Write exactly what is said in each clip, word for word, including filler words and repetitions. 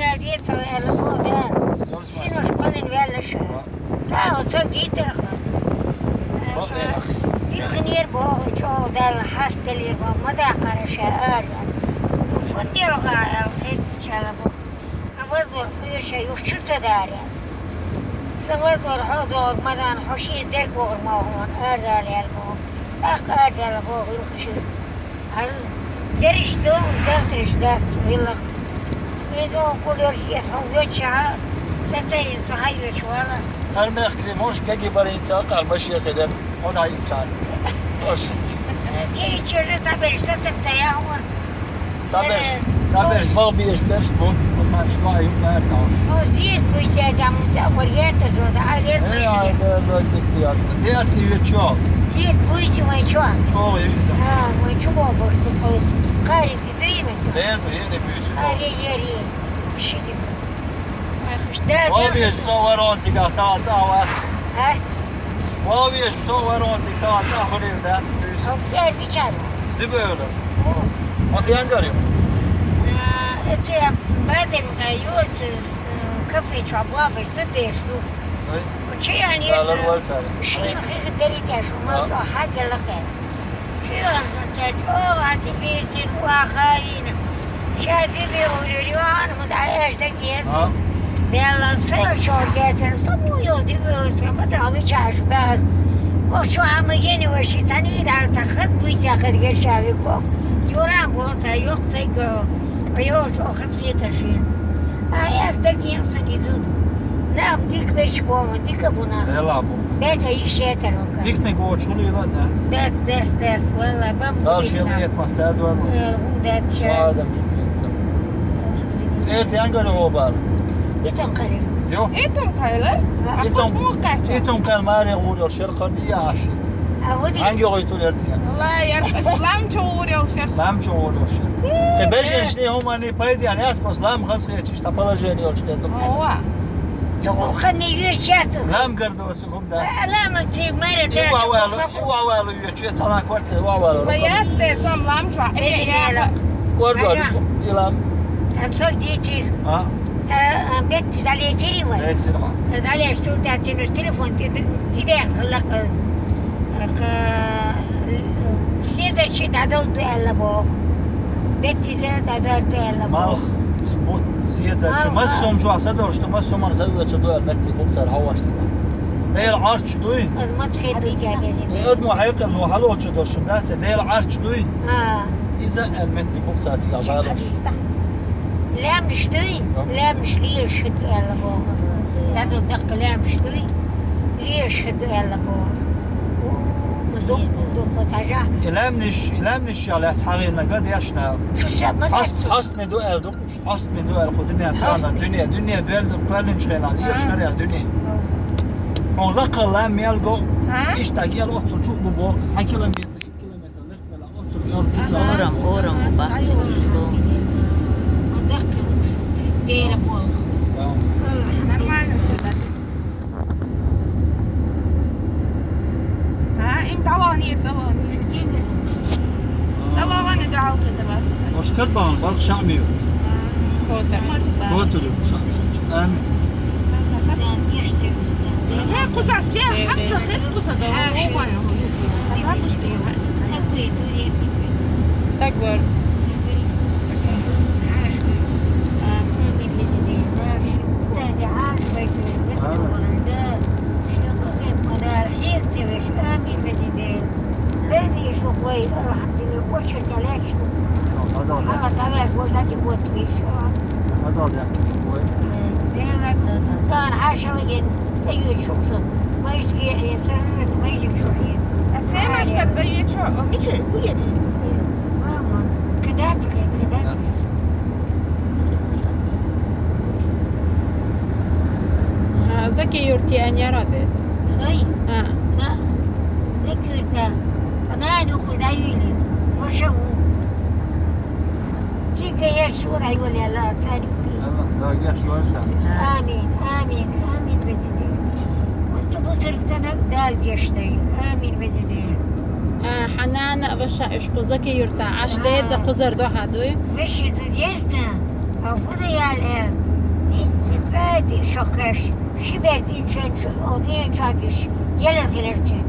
Децо аьлла боху Дала. Синош кхоьллина ваьлла ша. Ва. Та оцо дийттара хаза. Ва, ва. Дилхинера боху, чӀогӀа Далла хьастаделира боху, ма даккхара ша арадаьлла. Фу делха аьлла хеттачарна боху. Сан вазлар кхоьру ша юха чу ца дараьлла. Сан вазлар хьо догӀу ма дан, хьо шен дерг вогӀур ма ву хьуна, арадаьлла аьлла боху. ТӀаккха арадаьлла боху юха чу. Гьар дерриш ду, дехтарш дац, виллах. Иза гулерш эс хьо воча, сацайин, со хьайвеча вала. Гьар мехкли муш кеги барин ца къал башехе дер. Хьо дайчан. Ош. Ке ичер ца берш, ца ца ца я хьо. Ца берш, ца берш, бал беш берш, бу, бу хан шма ю ма ца. О, зиет пусть я там, ца варьета зода, а лет. Э, ай, да, да, да, да. Зиет и чё? Зиет пусть мы чё? Чё, я не знаю. А, мы чё, бабушка, то есть, карик. Дер ду, ери буьйсу. Ари, ери. Шиди. Вовеш со варонцигахь тӀаьхьа цӀа вац. А? Вовеш со варонцигахь тӀаьхьа цӀа хуьлийла дац буьйсу. Оццер бичара. Дибевлар. О. Ат янгар ю. А, это базем, а, юрц, э, кафе чуа бабы, ты деш, ну. Ой. Чи ян Далар еш. Валцар. Шин хи деритеш, ма. А. Со хаггала хе. Чуьйранна ца чӀогӀа тӀебирзина вахарийна. Ша дибе уьлуьр йоӀан, хӀунда аьш дагеца. А? Беллан сел чор гетар, со бу йо дибе уьлуьр, ца бата аличаш баз. О, чу ама гени ваши, тани дал та хат буйца хат гешави ко. Юра бо та йох ца го. Йо, чу хат хеташин. А аьш дагеца гизу. Нам дик веч бома, дика бу нах. Дела бу. Бета йиш етар вака. Дикниг вочу хуьлийла дац. Дац, дац, дац, валла, бам. Дала шен дикна. Лет мас тадвар. Э, хӀун дац ша. Со адам чу пенса. ЦӀерти янгар гӀобар. Итун кхайр. Ё? Итун кхайлар? А. Итун, итун кхайр маре гӀур йол шер кхар дия аши. А, вот и. Анги гӀой тулер тия. Валла, яр, лам чу гӀур йол шер. Лам чу гӀур йол шер. Те бежешни хӀумани пайди ан яс пос лам хас хечиш та положение йол шер. Ова. Цу хани вир шату. Лам гардо. Аламат ди маре. И те вавало, и вавало ю чуе цалан квартира вавало. Ма яц дер сом лам чуа. Эли яла. Кордо. Ага. И лам. Ан сог дитир. А? Та, а, бет далетири ма. Летири ма. Далеш су датинус телефон ти, ти дер хлакъыз. Ак, седачи дадал дуэла бох. Беттизе дадал дуэла бох. Малх, бут, седачи. Малх. Мас сом чуа са дор, что мас соман са уя чу дуэл бетти бухсар хаваш сига. Дел арч дуй? Аз мац хедуй гядезин. Э, адму хайкъал ну хало чу дошун дац, дел арч дуй? А. Иза эл метти бухсар цига бало. Лемдиш дуй? Ам. Лемдиш лиеш хид элла боху. Дадо дакъ лемдиш дуй? Лиеш хид элла боху. У, дукку, дукку, тажа. Лемдиш, лемдиш я лес хагина гад яшна. Шу саб ма. Хаст, хаст не ду эл дукку. Хьаст ме дуэл кху дуьне, хьаст ме. Дуьне, дуьне дуэл кхоьллинчу хенахь, лелаш дара дуьне. Хьо лакха лам мел го, а? Иштта гел оццул чу бу боху, цхьа километр, итт километр лехвела, оццул кӀел чу. Ага. Орам, орам бу бахча. Дера болх. Да. Нормально всё, да. А, им дӀаваханера, цӀа ваханера. ЦӀа вахана дуьхьал кхетар вац. Ош кад бахана, балх шаъ ма ю. Котар. Котар ю, шаъ ма ю. Амин. Хьан кхуза се, хьан кхуза хес кхуза да, хьан кхуза. Стаг вар. Кстати, Ӏаш вай, веци валар да, шуьга къемат ма дара, хьега ца веш, амин вези Дела. Веза шу вай, алхьамдулиллахӀ, очередь лаьтташ ду. Хьала дӀаваьлла, вождати вот веш. Дела сан хьаша ваген, тӀеюьйцуш шу сан. Майшка гехье, сан майшка чу хье. А Семашкара тӀеюьйцуш, мича, уьйр? Мама, кхидӀа ца хье, кхидӀа ца хье. А, Заки-Юрт ян яра дец? Сой? А. Да. Заки-Юрта. Ана нуху даюли. Ваша у. Цига я шура юля ла сани. Амин, амин, амин, везиде. Усту бусург танак дал гештай. Амин, везиде. А, Хьанана ваша ишкъу Заки-Юрта. Аш деза кхузар дуьхьа дуй? Веши зудерца. А худа ял э, Ди шокхеш, ши бердин чен, один чагиш, елер хилертин.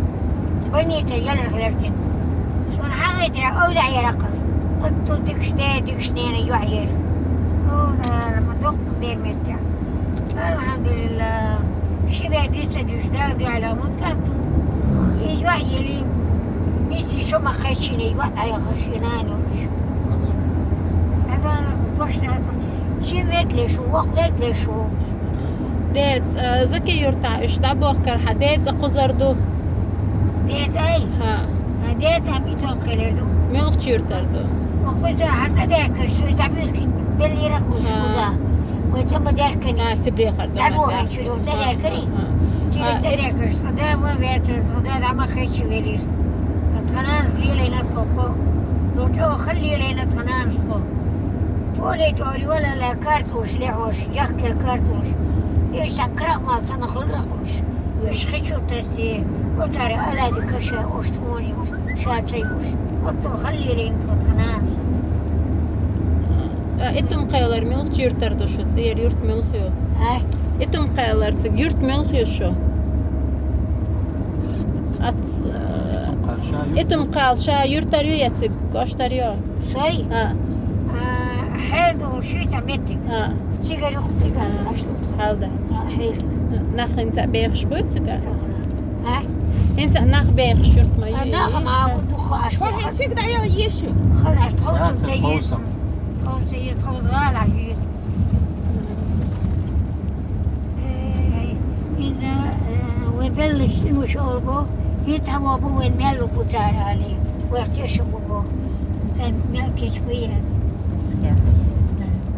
Больница елер хилертин. Шун хагайдра, овла яракъ. Отту дикште, дикшнене юхьер. О, ма дохтун берметя. Алхамдулилла. Ши бердиса дюжда, ди аламут карту. И юхьели, миси шума хачине, юхь ая хашинануш. Ага, точно. Чи ветлешу, вок ветлешу. Дец, э, заки юрта, ишта бохкар ха, дец акъузар ду. Дец ай? Ха. А дец ам итон келер ду. Мелхчи юртар ду. Охвеза харта деркаш, шу да милкин, беллира куш, ха, куза. Ой, тама деркани. Ха, сибре харта. Да бо, ха, чуру, да деркани. Ха, ха. Чили да деркаш, да ма вета, да да ма хечи велир. Тханан злилена тхо. Дочо хлилена тханан тхо. Поле тори вала ла картуш, ле хош, яхке картуш. Иша крахмал сана хулла хош. Иша хичу таси, отари алади каша оштуни, шачаюш. Оттур халлилин тхананс. А, итум къайлар мелхчи юртар ду шу, цӀер юрт мелхю. А? Итум къайлар цӀи юрт мелхю шу. Ац, итум къал ша юртар ю я цӀи, кӀоштар ю. Шай? А. А, хӀерду шуйта метти. А. Цигар юх, цигар, а, ашлу. Халда. А, хӀер. Нах инца бехш бу цигар? А? Инца нах бехш юрт ма. А, ю, нах ма, а, бу, бу, аш, ва, бу, хин циг да я ешу. Халас, тхоусун, я, цигар, тхоусун. Тхоусун, я, тхоус гала, ю. Э, иза, э, вебел симуш орго, хит хава бу вен мел кутар али, вертеш бу бу. Тан мел кеч бу я. Скя.